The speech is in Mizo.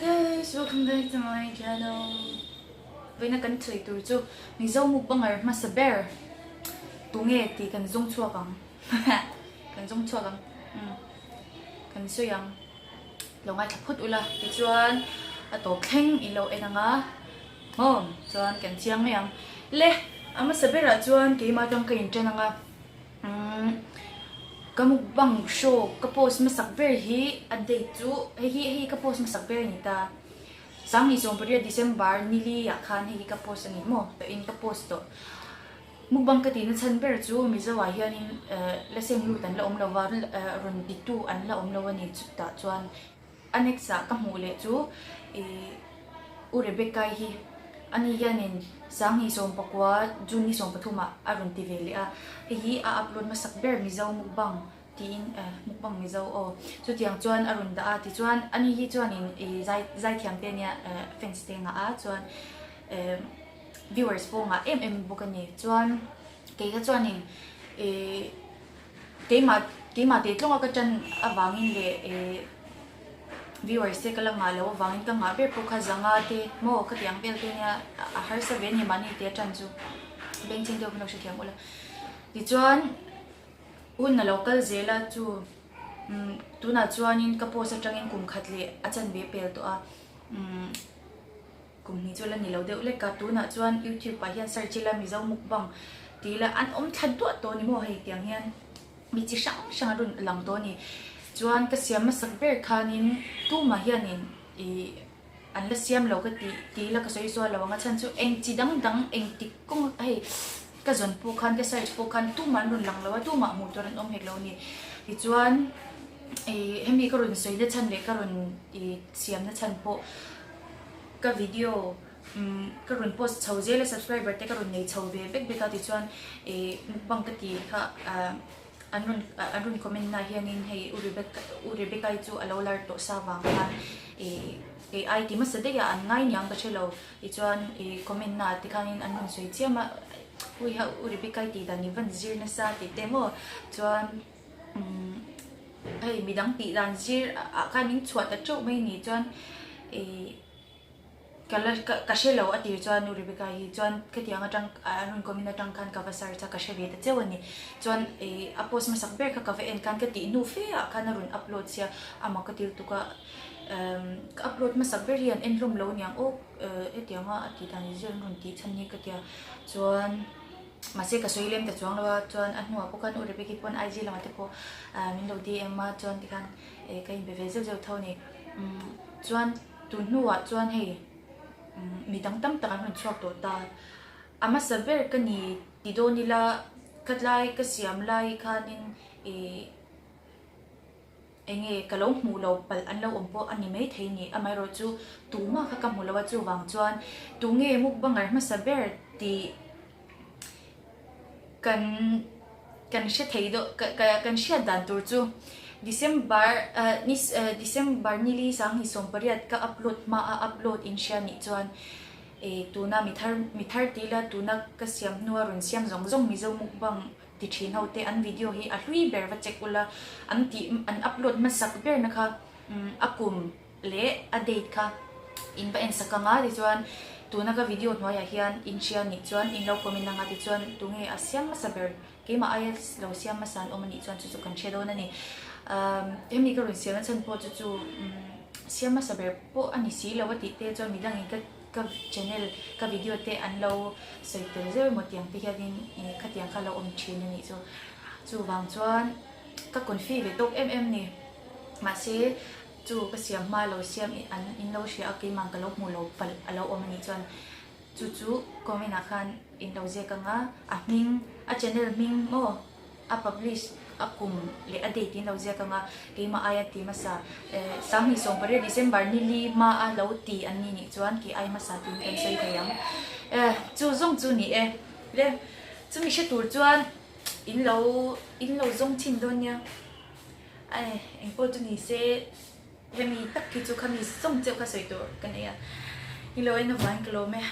Hi guys, welcome back to my channel. Vawiina kan sawi tur chu Mizo mukbanger hmasa ber tunge tih kan zawng chhuak ang. Kan zawng chhuak ang. Umm kan sawi ang. Lo ngaithla phawt ula tichuan a tawp thleng i lo en ang a. Maw chuan kan chiang mai ang. Le a hmasa berah chuan keimah atang ka intan ang a. Umm ka mukbang show ka post hmasak ber hi a date chu hei hi hei ka post hmasak ber a ni ta. Sanghnih sawmpariat December nili ah khan hei hi ka post a ni maw tawhin ka post tawh. Mukbang ka tihna chhan ber chu Mizo ah hianin eh la seng lut an la awm lo va eh rawn titu an la awm lo a ni chutah chuan A next ah ka hmuh leh chu ih U Rebecca-i hi ani hianin Sanghnih 19 June ni 13 ah a rawn ti ve leh a, hei hi a upload hmasak ber Mizo mukbang tiin eh mukbang Mizo aw chutiang chuan a rawn dah a tichuan ani hi chuanin ih zai zaithiam te ania eh fans te ngah a chuan eh viewers pawh ngah em em bawk a ni chuan kei kha chuanin ih. Keimah keimah teh tlawnga ka tan avangin leh eh viewers te ka la ngah loh avangin ka ngah ber pawh kha zanga te maw khatiang vel te nia a harsa ve a ni mahni te a tan chu bengchheng deuh khan lo hrethiam ula tichuan hun a lo kal zel a chu umm tunah chuanin ka post atangin kum khat leh a chanve pel tawh a umm. Kum hnih chu la ni lo deuh lek a, tunah chuan YouTube ah hian search ila Mizo mukbang tih ila an awm thla duah tawh a ni maw hei tiang hian mi chi hrang hrang a rawn lang tawh a ni. Chuan ka siam hmasak ber khanin tumah hianin ih an la siam lo ka tih tih ila ka sawi zual lo ang a chhan chu eng chi dang dang eng tik kawng hei ka zawn pawh khan ka search pawh khan tumah an rawn lang lo a tumah hmuh tur an awm hek lo a ni. Tichuan ih hemi ka rawn sawi na chhan leh ka rawn ih siam na chhan pawh. Ka video ka rawn post chho zel a subscriber te ka rawn nei chho ve vek vek a tichuan ih mukbang ka tih kha an rawn an rawn comment na hianin hei u Rebecca u Rebecca-i chu a lo lar tawh sa vang khan ih kei ai ti hmasa daih a an ngai niang ka hre lo tichuan ih comment na te khanin an rawn sawi chiam a ui ha u Rebecca-i tih dan i van zir nasa tih te maw chuan umm hei midang tih dan zir ah khan min chhuah ta teuh mai ni chuan ih ka la ka hre lo a tir chuan nu Rebecca hi chuan khatiang atang a rawn comment atang khan ka va search a ka hre ve ta cheu a ni chuan ih a post hmasak ber kha ka va en khan ka tih hnu fe ah khan a rawn upload sia amah ka til tuk a umm ka upload hmasak ber hi an en hlawm lo aniang aw hetianga a tih dan zir an rawn tih chhan hi ka tia chuan. Mahse ka sawi lem ta chuang lo a, chuan a hnuah pawh khan U Rebecca pawn IG lamah te pawh min lo DM a, chuan tikhan ka inbe ve zeuh zeuh tho a ni. Chuan tun hnuah chuan hei mi dang tam tak an rawn chhuak tawh ta. A hmasa ber ka ni ti dawn ila khatlai ka siam lai khanin ih Enge ka lo hmuh lo palh an lo awm pawh a ni maithei ni. Amaherawh chu tumah kha ka hmu lo a, chuvang chuan tunge mukbanger hmasa ber tih kan kan hre thei deuh ka ka kan hriat dan tur chu December ni December nili sanghnih 18 ka upload hma a upload in hria nih chuan eh tuna mi thar mi thar tih ila tuna ka siam hnua rawn siam zawng zawng Mizo mukbang ti thin ho te an video hi a hlui ber va check ula an tih an upload hmasak ber na kha a kum leh a date kha in va en sak ang a tichuan tuna ka video hnuaiah hian in hria nih chuan in lo comment ang a tichuan tunge a siam hmasa ber keimah aia lo siam hmasa an awm anih chuan chu chu kan hre dawn a ni hemi ka rawn siam na chhan pawh chu chu siam hmasa ber pawh a ni si lo a tih te chuan midangin ka Ka channel ka video te an lo sawi tel zeuh emaw tiang te hianin ih khatiang kha lo awm thin a nih chu. Chuvang chuan ka confi ve tawk em em ni. Mahse chu ka siam hma lo siam an in lo hria a keimah ka lo hmu lo palh a lo awm a nih chuan chu chu comment ah khan in lo ziak ang a, a hming a channel hming maw. A publish a kum leh a date in lo ziak anga keimah aia ti hmasa eh 2018 December ni li hma a lo ti an ni nih chuan kei ai hmasa tiin kan sawi thei ang. Eh chu zawng chu ni e le chumi hre tur chuan in lo in lo zawng thin dawn nia eh engpawh chu ni se hemi tak hi chu khami zawng cheuh kha sawi tur ka nei a i lo en avangin ka lawm e.